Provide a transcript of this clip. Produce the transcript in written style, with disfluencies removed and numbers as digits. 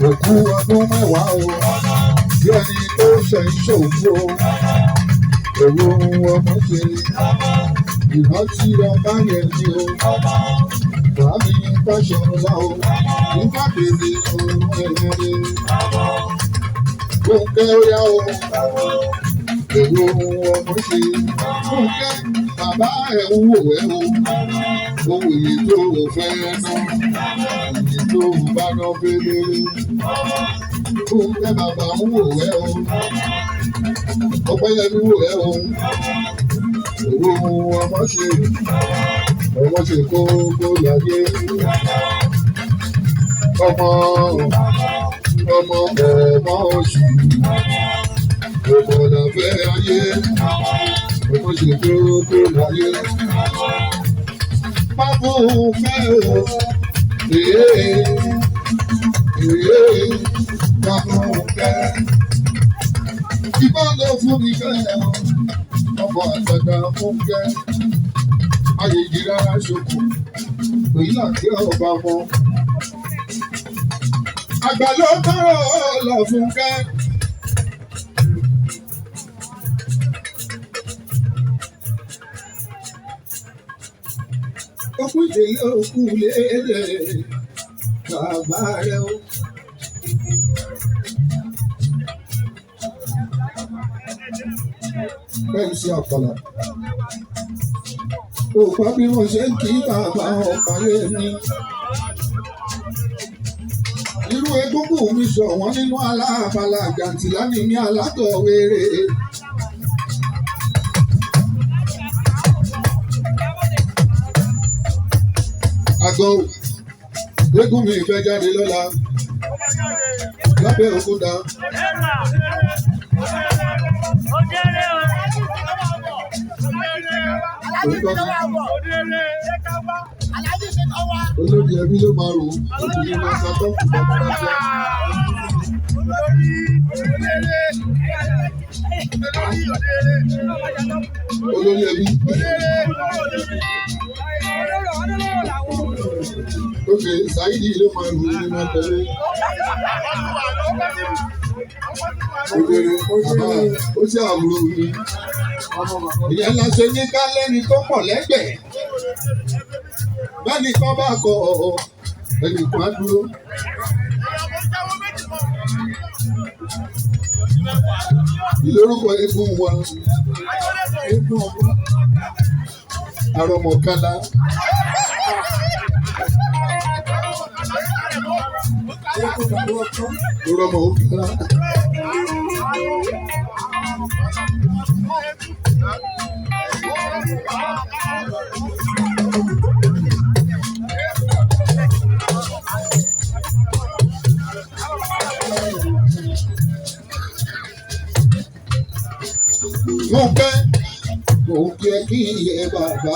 Òkú ọdún 10 o, bí ẹni tó ṣe ń ṣòfò o. Èwo ohun ọmọ ṣe, ìrántí ọba yẹn ni o. Bàámi Fáṣọlá o, ìfàkèlè òun ẹ̀rẹ̀. Fúnkẹ́ ó yá o, èwo ohun ọmọ ṣe. Fúnkẹ́ bàbá ẹ̀ ń wò ẹ́ o, ohun èyí tó o fẹ́ ná, èyí tó o bá ná fẹ́lẹ́rẹ́. Fúnkẹ́ bàbá ń wò ẹ́ o, Ọpẹ́yẹmí wò ẹ́ o, èwo ohun ọmọ ṣe, ọmọ ṣe kókó láyé. Ọmọ ọmọ ọmọ oṣù, ọmọ làfẹ́ ayé, ọmọ ṣe kókó láyé. Má fún fẹ́ o, èé èé, má fún fẹ́. Ìbọn ló fún mi fẹ́ o, ọmọ àtàtà fún kẹ́. Ayèjì rárá ṣokò, èyí làkẹ́ ọba mọ́. Àgbà ló tọrọ lọ fún kẹ́. Okú ìdílé òkú lédè bàbá rẹ̀ o. Bẹ́ẹ̀ sí àpàlà. Òpá bí mo ṣe ń kí bàbá ọ̀páyé mi. Irú egúngún mi sọ wọ́n nínú aláàbàlà jàǹtìlá ni ní alátọ̀wéré. Àgọ́ eégún mi fẹ́ jáde lọ́la lábẹ́ òkúta. Olórí ẹbí ló máa rò ó, obìnrin máa sọ tó kù bàbá rẹ̀. Olórí ẹbí. Ok, Saidi ló máa rò ó ní máa tẹ̀lé. Òdèrè bàbá ó ṣe àbúrò mi. Ìyẹn la ṣe ní ká lẹ́ni tó pọ̀ lẹ́gbẹ̀ẹ́. Bẹ́ẹ̀ni kan bá kọ ẹnì kan á dúró. Kí lorúkọ eégún wa? Eégún ọmọ. Àrọ̀mọ̀kálá. Rọmọ òkàlá. Fúnkẹ́, mò ń kí ẹ kí ẹ bàbá.